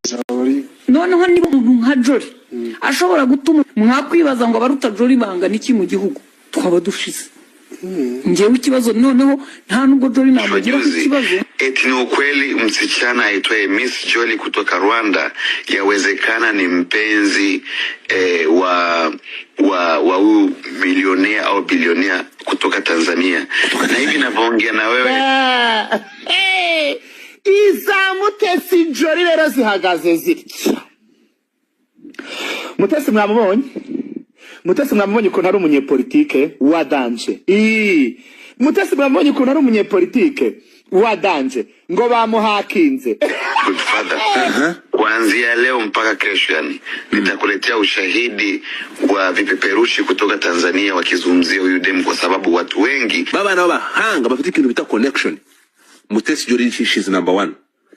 Bizaba ari Noneho niba umuntu nka Jolly ashobora gutuma mwakwibaza ngo abaruta Jolly bangana iki mu gihugu, twaba dushize. Ngewe ikibazo noneho nta nubwo Jolly namugiraho Juzi ikibazo. Eti ni ukweli msichana aitwaye Miss Jolly kutoka Rwanda yawezekana ni mpenzi wa huyu milionea au bilionea kutoka Tanzania, na hivi navyoongea na wewe Iza Mutesi Jolly rero zihagaze zitya. Mutesi mwamubonye, Mutesi mwamubonye ukuntu ari umunyepolitike wa danger. Ii. Mutesi mwamubonye ukuntu ari umunyepolitike wa danger, ngo bamuhakinze. Godfather, kuanzia leo mpaka kesho, yani nitakuletea ushahidi wa vipeperushi kutoka Tanzania wakizungumzia huyu demu, kwa sababu watu wengi Babana b'abahanga bafite ikintu bita connection, Mutesi Jolly, she is number one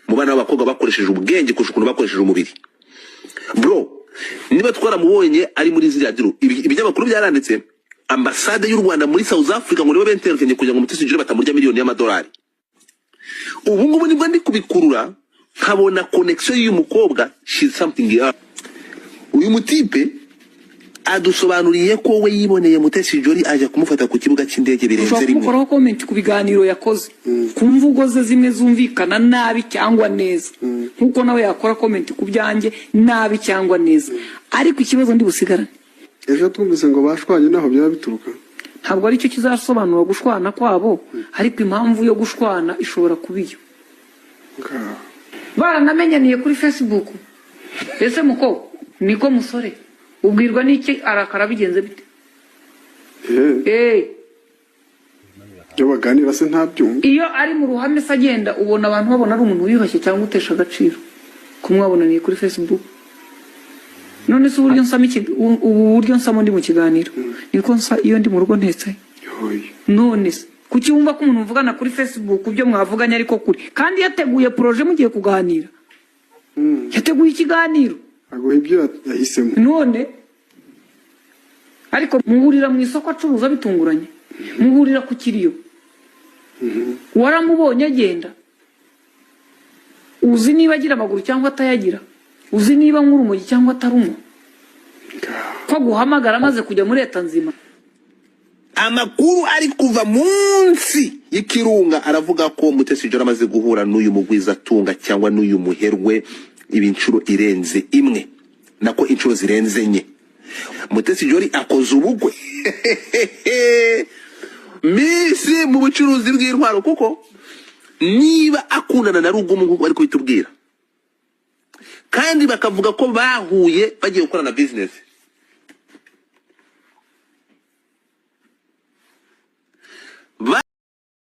mu bana b'abakobwa bakoresheje ubwenge kurusha ukuntu bakoresheje umubiri. Bro, niba twaramubonye ari muri ziriya deal, ibinyamakuru byaranditse, ambasade y'u Rwanda muri South Africa ngo nibo bentervenye kugira ngo Mutesi Jolly batamurya miliyoni y'amadolari. Ubu ngubu nibwo ndi kubikurura nkabona connection y'uyu mukobwa, she's something else. Uyu mutipe adusobanuriye ko we yiboneye Mutesi Jolly ajya kumufata ku kibuga cy'indege birenze Ushobora rimwe. kumukoraho comment ku biganiro yakoze, ku mvugo ze zimwe zumvikana nabi cyangwa neza, nk'uko nawe yakora comment ku byanjye nabi cyangwa neza, ariko ikibazo ndi busigarane Ejo twumvise ngo bashwanye, naho byaba bituruka? Ntabwo aricyo kizasobanura gushwana kwabo, ariko impamvu yo gushwana ishobora kuba iyo Ngaho. Baranamenyaniye kuri Facebook. Ese muko niko musore ubwirwa n'iki arakara bigenze bite? Eh, Eh, iyo baganira se ntabyumva? Iyo ari mu ruhame se agenda, ubona abantu babona ari umuntu wiyubashye cyangwa utesha agaciro ko mwabonaniye kuri Facebook? None se uburyo nsamo ubu buryo nsamo ndi mu kiganiro niko nsa iyo ndi mu rugo ntetse? Yoye. None se kuki wumva ko umuntu muvugana kuri Facebook ibyo mwavuganye ariko kuri kandi yateguye projet mugiye kuganira, yateguye ikiganiro? Aguha ibyo yahisemo. None ariko muhurira mu isoko acuruza bitunguranye, muhurira ku kiriyo, waramubonye agenda, uzi niba agira amaguru cyangwa atayagira, uzi niba anywa urumogi cyangwa atarunywa, Ngaho. ko aguhamagara amaze kujya muri leta nzima. Amakuru ari kuva munsi y'ikirunga aravuga ko Mutesi Jolly amaze guhura n'uyu mugwizatunga cyangwa n'uyu muherwe ibi inshuro irenze imwe, nako inshuro zirenze enye. Mutesi Jolly akoze ubukwe misi mu bucuruzi bw'intwaro, kuko niba akundana na Rugumu nk'uko bari kubitubwira, kandi bakavuga ko bahuye bagiye gukorana business.